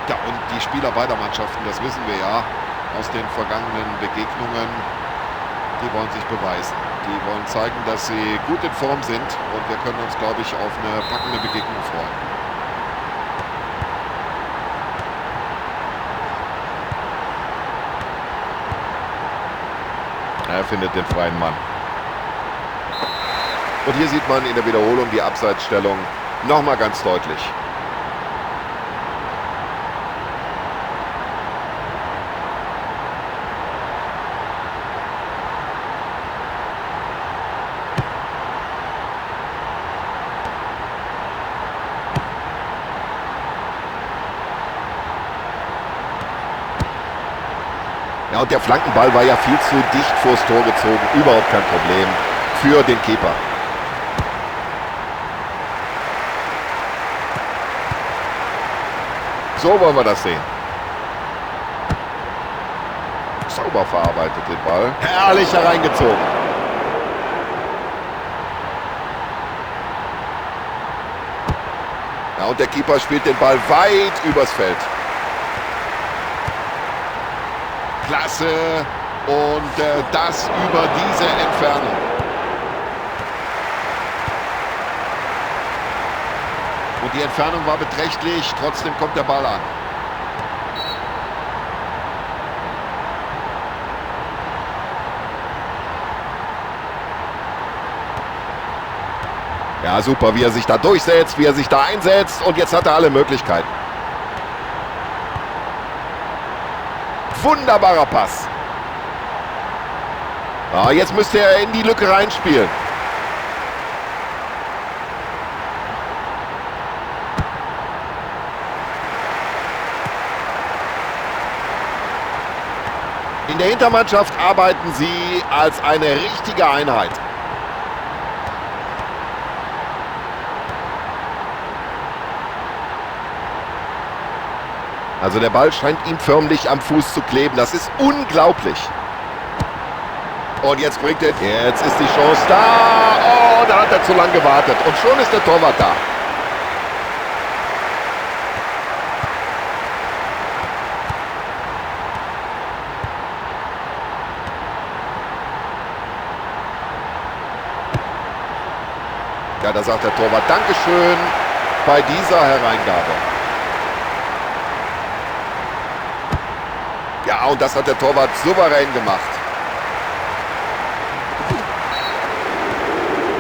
Ja, und die Spieler beider Mannschaften, das wissen wir ja aus den vergangenen Begegnungen, die wollen sich beweisen. Die wollen zeigen, dass sie gut in Form sind und wir können uns, glaube ich, auf eine packende Begegnung freuen. Er findet den freien Mann. Und hier sieht man in der Wiederholung die Abseitsstellung nochmal ganz deutlich. Ja, und der Flankenball war ja viel zu dicht vors Tor gezogen. Überhaupt kein Problem für den Keeper. So wollen wir das sehen. Sauber verarbeitet den Ball. Herrlich hereingezogen. Ja, und der Keeper spielt den Ball weit übers Feld. Klasse. Und das über diese Entfernung. Und die Entfernung war beträchtlich, trotzdem kommt der Ball an. Ja, super, wie er sich da durchsetzt, wie er sich da einsetzt. Und jetzt hat er alle Möglichkeiten. Wunderbarer Pass. Ja, jetzt müsste er in die Lücke reinspielen. In der Hintermannschaft arbeiten sie als eine richtige Einheit. Also der Ball scheint ihm förmlich am Fuß zu kleben. Das ist unglaublich. Und jetzt bringt er... Jetzt ist die Chance da. Oh, da hat er zu lange gewartet. Und schon ist der Torwart da. Ja, da sagt der Torwart Dankeschön bei dieser Hereingabe. Ja, und das hat der Torwart souverän gemacht.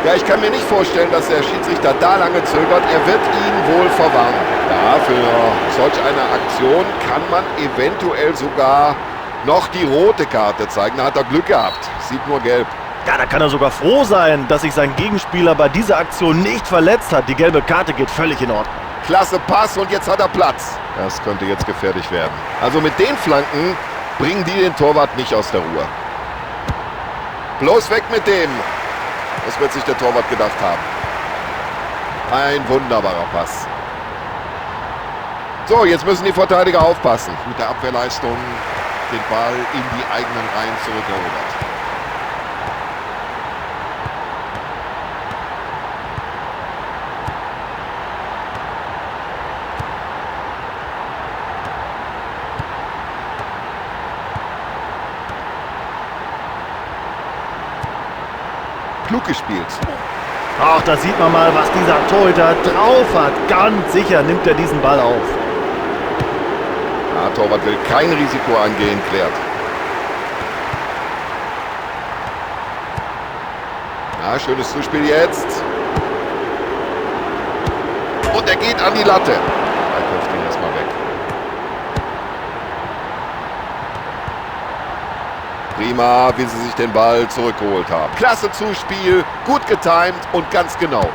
Ja, ich kann mir nicht vorstellen, dass der Schiedsrichter da lange zögert. Er wird ihn wohl verwarnen. Ja, für solch eine Aktion kann man eventuell sogar noch die rote Karte zeigen. Da hat er Glück gehabt. Sieht nur gelb. Ja, da kann er sogar froh sein, dass sich sein Gegenspieler bei dieser Aktion nicht verletzt hat. Die gelbe Karte geht völlig in Ordnung. Klasse Pass und jetzt hat er Platz. Das könnte jetzt gefährlich werden. Also mit den Flanken bringen die den Torwart nicht aus der Ruhe. Bloß weg mit dem. Das wird sich der Torwart gedacht haben. Ein wunderbarer Pass. So, jetzt müssen die Verteidiger aufpassen. Mit der Abwehrleistung den Ball in die eigenen Reihen zurückerobert. Klug gespielt. Ach, da sieht man mal, was dieser Torhüter drauf hat. Ganz sicher nimmt er diesen Ball auf. Ja, Torwart will kein Risiko eingehen, klärt. Ja, schönes Zuspiel jetzt. Und er geht an die Latte. Da köpft ihn erstmal weg. Prima, wie sie sich den Ball zurückgeholt haben. Klasse Zuspiel, gut getimt und ganz genau.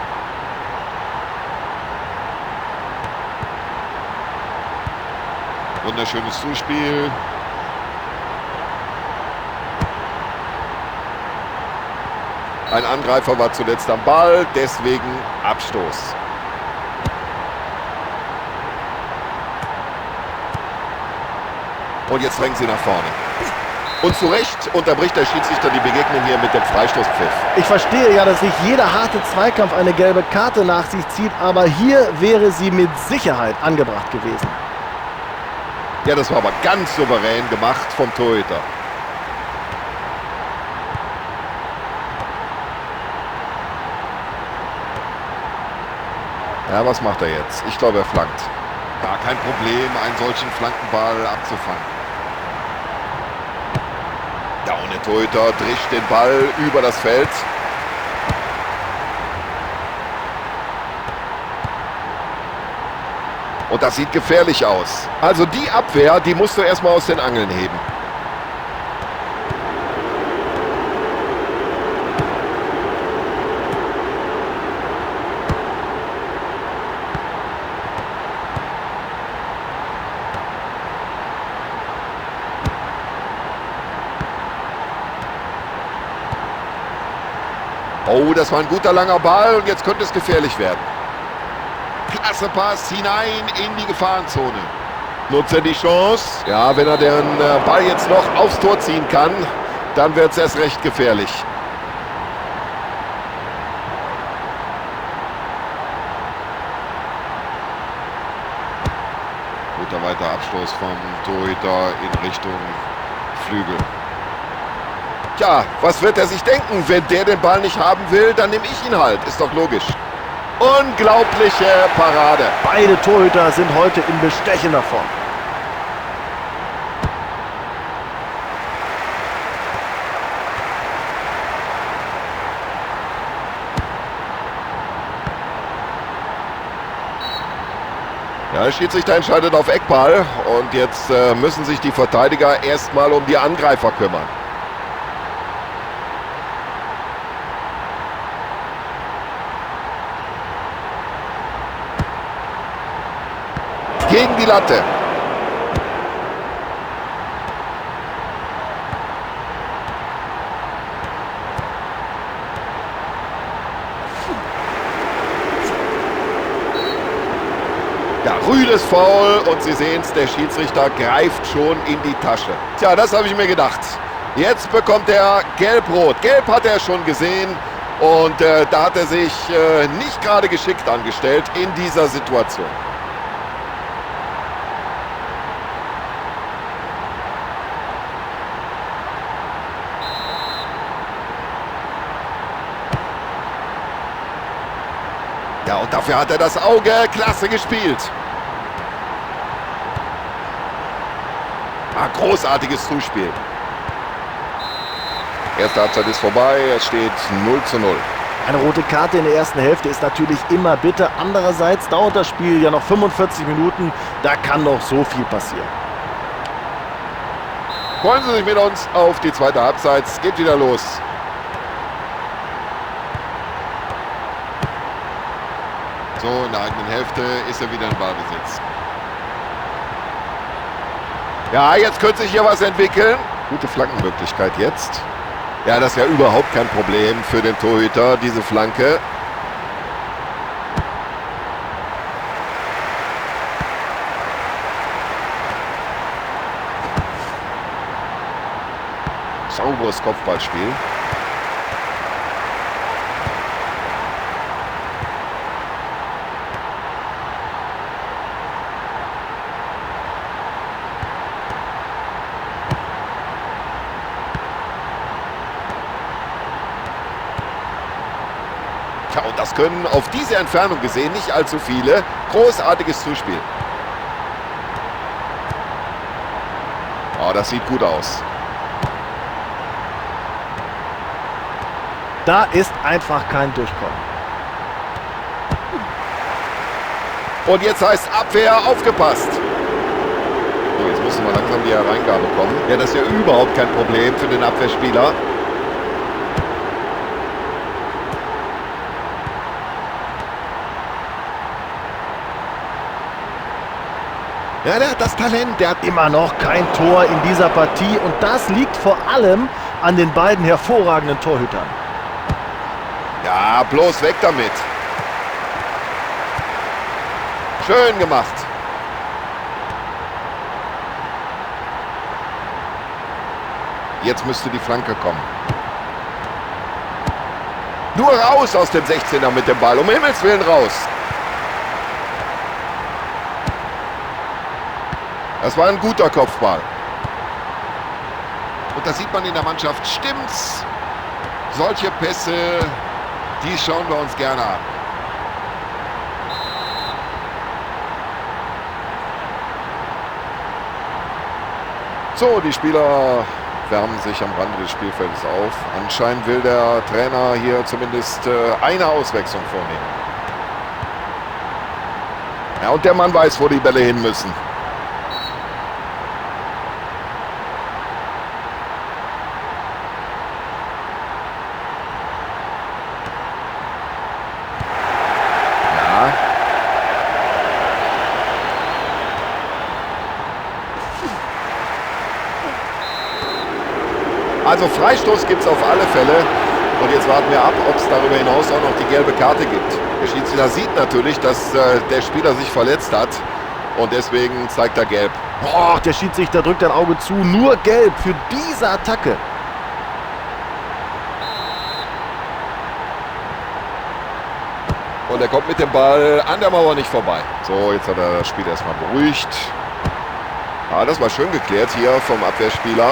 Wunderschönes Zuspiel. Ein Angreifer war zuletzt am Ball, deswegen Abstoß. Und jetzt drängen sie nach vorne. Und zu Recht unterbricht der Schiedsrichter die Begegnung hier mit dem Freistoßpfiff. Ich verstehe ja, dass nicht jeder harte Zweikampf eine gelbe Karte nach sich zieht, aber hier wäre sie mit Sicherheit angebracht gewesen. Ja, das war aber ganz souverän gemacht vom Torhüter. Ja, was macht er jetzt? Ich glaube, er flankt. Ja, kein Problem, einen solchen Flankenball abzufangen. Ja, und der Torhüter drischt den Ball über das Feld. Und das sieht gefährlich aus. Also die Abwehr, die musst du erstmal aus den Angeln heben. Oh, das war ein guter langer Ball und jetzt könnte es gefährlich werden. Klasse Pass hinein in die Gefahrenzone. Nutzt er die Chance? Ja, wenn er den Ball jetzt noch aufs Tor ziehen kann, dann wird's erst recht gefährlich. Guter weiter Abstoß vom Torhüter in Richtung Flügel. Tja, was wird er sich denken? Wenn der den Ball nicht haben will, dann nehme ich ihn halt. Ist doch logisch. Unglaubliche Parade. Beide Torhüter sind heute in bestechender Form. Ja, der Schiedsrichter entscheidet auf Eckball. Und jetzt müssen sich die Verteidiger erstmal um die Angreifer kümmern. Gegen die Latte. Ja, rüdes Foul und Sie sehen's, der Schiedsrichter greift schon in die Tasche. Tja, das habe ich mir gedacht. Jetzt bekommt er Gelb-Rot. Gelb hat er schon gesehen und da hat er sich nicht gerade geschickt angestellt in dieser Situation. Ja, und dafür hat er das Auge. Klasse gespielt. Ah, großartiges Zuspiel. Erste Halbzeit ist vorbei. Es steht 0:0. Eine rote Karte in der ersten Hälfte ist natürlich immer bitter. Andererseits dauert das Spiel ja noch 45 Minuten. Da kann noch so viel passieren. Freuen Sie sich mit uns auf die zweite Halbzeit. Es geht wieder los. So, in der eigenen Hälfte ist er wieder in Ballbesitz. Ja, jetzt könnte sich hier was entwickeln. Gute Flankenmöglichkeit jetzt. Ja, das ist ja überhaupt kein Problem für den Torhüter, diese Flanke. Sauberes Kopfballspiel. Tja, und das können auf diese Entfernung gesehen nicht allzu viele. Großartiges Zuspiel. Oh, das sieht gut aus. Da ist einfach kein Durchkommen. Und jetzt heißt Abwehr aufgepasst. So, jetzt müssen wir langsam die Hereingabe kommen. Ja, das ist ja überhaupt kein Problem für den Abwehrspieler. Ja, der hat das Talent, der hat immer noch kein Tor in dieser Partie und das liegt vor allem an den beiden hervorragenden Torhütern. Ja, bloß weg damit. Schön gemacht. Jetzt müsste die Flanke kommen. Nur raus aus dem 16er mit dem Ball. Um Himmels Willen raus. Das war ein guter Kopfball. Und das sieht man in der Mannschaft. Stimmt's? Solche Pässe, die schauen wir uns gerne an. So, die Spieler wärmen sich am Rande des Spielfeldes auf. Anscheinend will der Trainer hier zumindest eine Auswechslung vornehmen. Ja, und der Mann weiß, wo die Bälle hin müssen. Ja. Also Freistoß gibt's auf alle Fälle. Und jetzt warten wir ab, ob's darüber hinaus auch noch die gelbe Karte gibt. Der Schiedsrichter sieht natürlich, dass der Spieler sich verletzt hat. Und deswegen zeigt er gelb. Boah, der Schiedsrichter drückt ein Auge zu. Nur gelb für diese Attacke. Und er kommt mit dem Ball an der Mauer nicht vorbei. So, jetzt hat er das Spiel erstmal beruhigt. Ja, das war schön geklärt hier vom Abwehrspieler.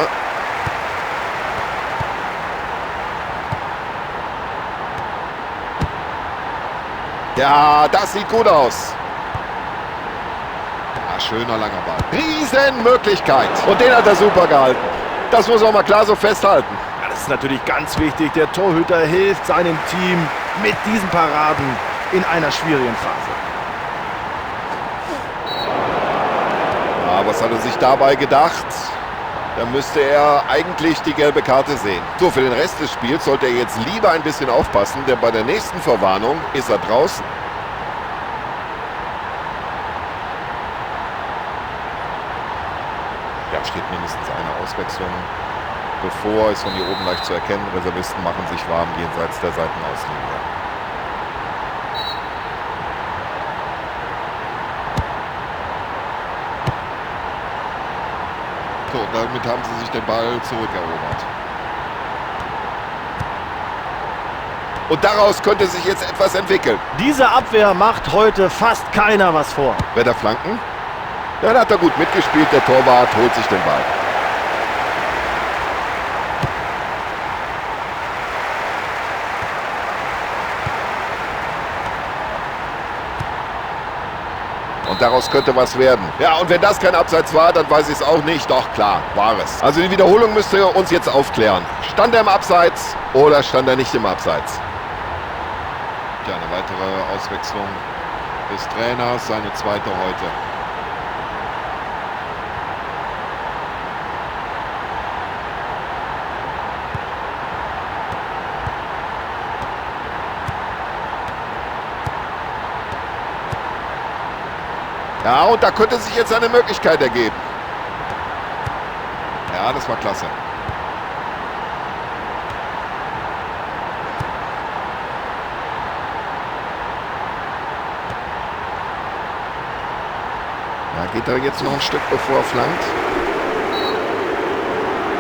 Ja, das sieht gut aus. Ja, schöner langer Ball. Riesenmöglichkeit. Und den hat er super gehalten. Das muss man mal klar so festhalten. Ja, das ist natürlich ganz wichtig. Der Torhüter hilft seinem Team mit diesen Paraden in einer schwierigen Phase. Ja, was hat er sich dabei gedacht? Da müsste er eigentlich die gelbe Karte sehen. So, für den Rest des Spiels sollte er jetzt lieber ein bisschen aufpassen, denn bei der nächsten Verwarnung ist er draußen. Ja, steht mindestens eine Auswechslung bevor, ist von hier oben leicht zu erkennen. Reservisten machen sich warm jenseits der Seitenauslinie. So, damit haben sie sich den Ball zurückerobert. Und daraus könnte sich jetzt etwas entwickeln. Diese Abwehr macht heute fast keiner was vor. Wer da flanken? Ja, da hat er gut mitgespielt. Der Torwart holt sich den Ball. Und daraus könnte was werden. Ja, und wenn das kein Abseits war, dann weiß ich es auch nicht. Doch, klar, war es. Also die Wiederholung müsste uns jetzt aufklären. Stand er im Abseits oder stand er nicht im Abseits? Ja, eine weitere Auswechslung des Trainers, seine zweite heute. Ja, und da könnte sich jetzt eine Möglichkeit ergeben. Ja, das war klasse. Ja, geht er jetzt noch ein Stück, bevor er flankt?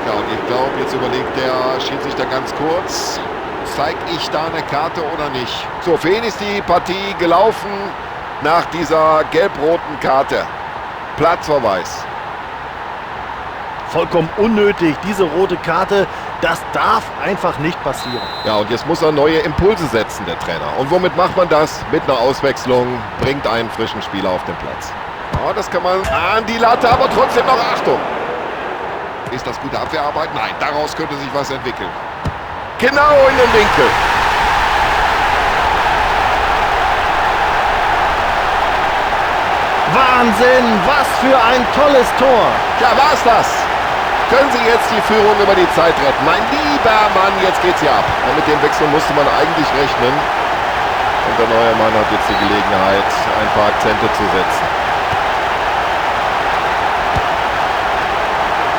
Ja, und ich glaube, jetzt überlegt der Schiedsrichter ganz kurz, zeig ich da eine Karte oder nicht? So, für ihn ist die Partie gelaufen nach dieser gelb-roten Karte. Platzverweis. Vollkommen unnötig, diese rote Karte. Das darf einfach nicht passieren. Ja, und jetzt muss er neue Impulse setzen, der Trainer. Und womit macht man das? Mit einer Auswechslung, bringt einen frischen Spieler auf den Platz. Ja, das kann man an die Latte, aber trotzdem noch Achtung. Ist das gute Abwehrarbeit? Nein, daraus könnte sich was entwickeln. Genau in den Winkel. Wahnsinn, was für ein tolles Tor. Ja, war's das? Können Sie jetzt die Führung über die Zeit retten? Mein lieber Mann, jetzt geht's hier ab. Ja, mit dem Wechsel musste man eigentlich rechnen. Und der neue Mann hat jetzt die Gelegenheit, ein paar Akzente zu setzen.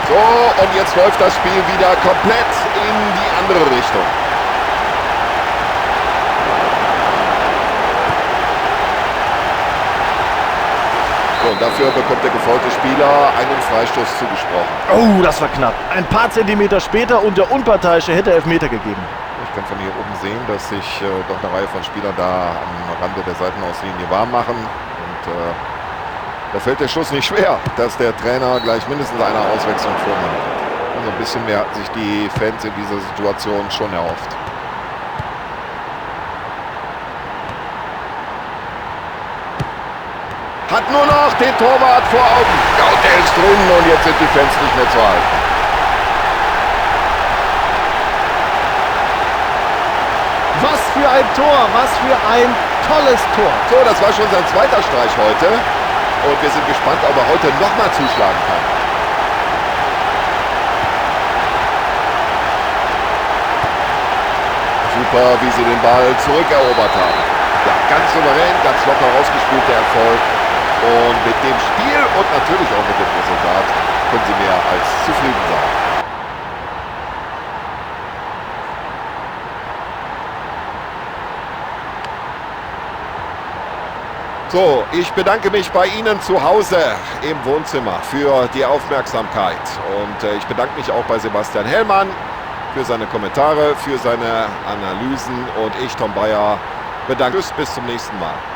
So, und jetzt läuft das Spiel wieder komplett in die andere Richtung. So, und dafür bekommt der gefaulte Spieler einen Freistoß zugesprochen. Oh, das war knapp. Ein paar Zentimeter später und der Unparteiische hätte Elfmeter gegeben. Ich kann von hier oben sehen, dass sich doch eine Reihe von Spielern da am Rande der Seitenauslinie warm machen. Und Da fällt der Schuss nicht schwer, dass der Trainer gleich mindestens eine Auswechslung vornimmt. Und ein bisschen mehr hatten sich die Fans in dieser Situation schon erhofft. Hat nur noch den Torwart vor Augen. Ja, und der ist drin und jetzt sind die Fans nicht mehr zu halten. Was für ein Tor, was für ein tolles Tor. So, das war schon sein zweiter Streich heute. Und wir sind gespannt, ob er heute nochmal zuschlagen kann. Super, wie sie den Ball zurückerobert haben. Ja, ganz souverän, ganz locker rausgespielt, der Erfolg. Und mit dem Spiel und natürlich auch mit dem Resultat können sie mehr als zufrieden sein. So, ich bedanke mich bei Ihnen zu Hause im Wohnzimmer für die Aufmerksamkeit. Und ich bedanke mich auch bei Sebastian Hellmann für seine Kommentare, für seine Analysen. Und ich, Tom Bayer, bedanke mich. Bis zum nächsten Mal.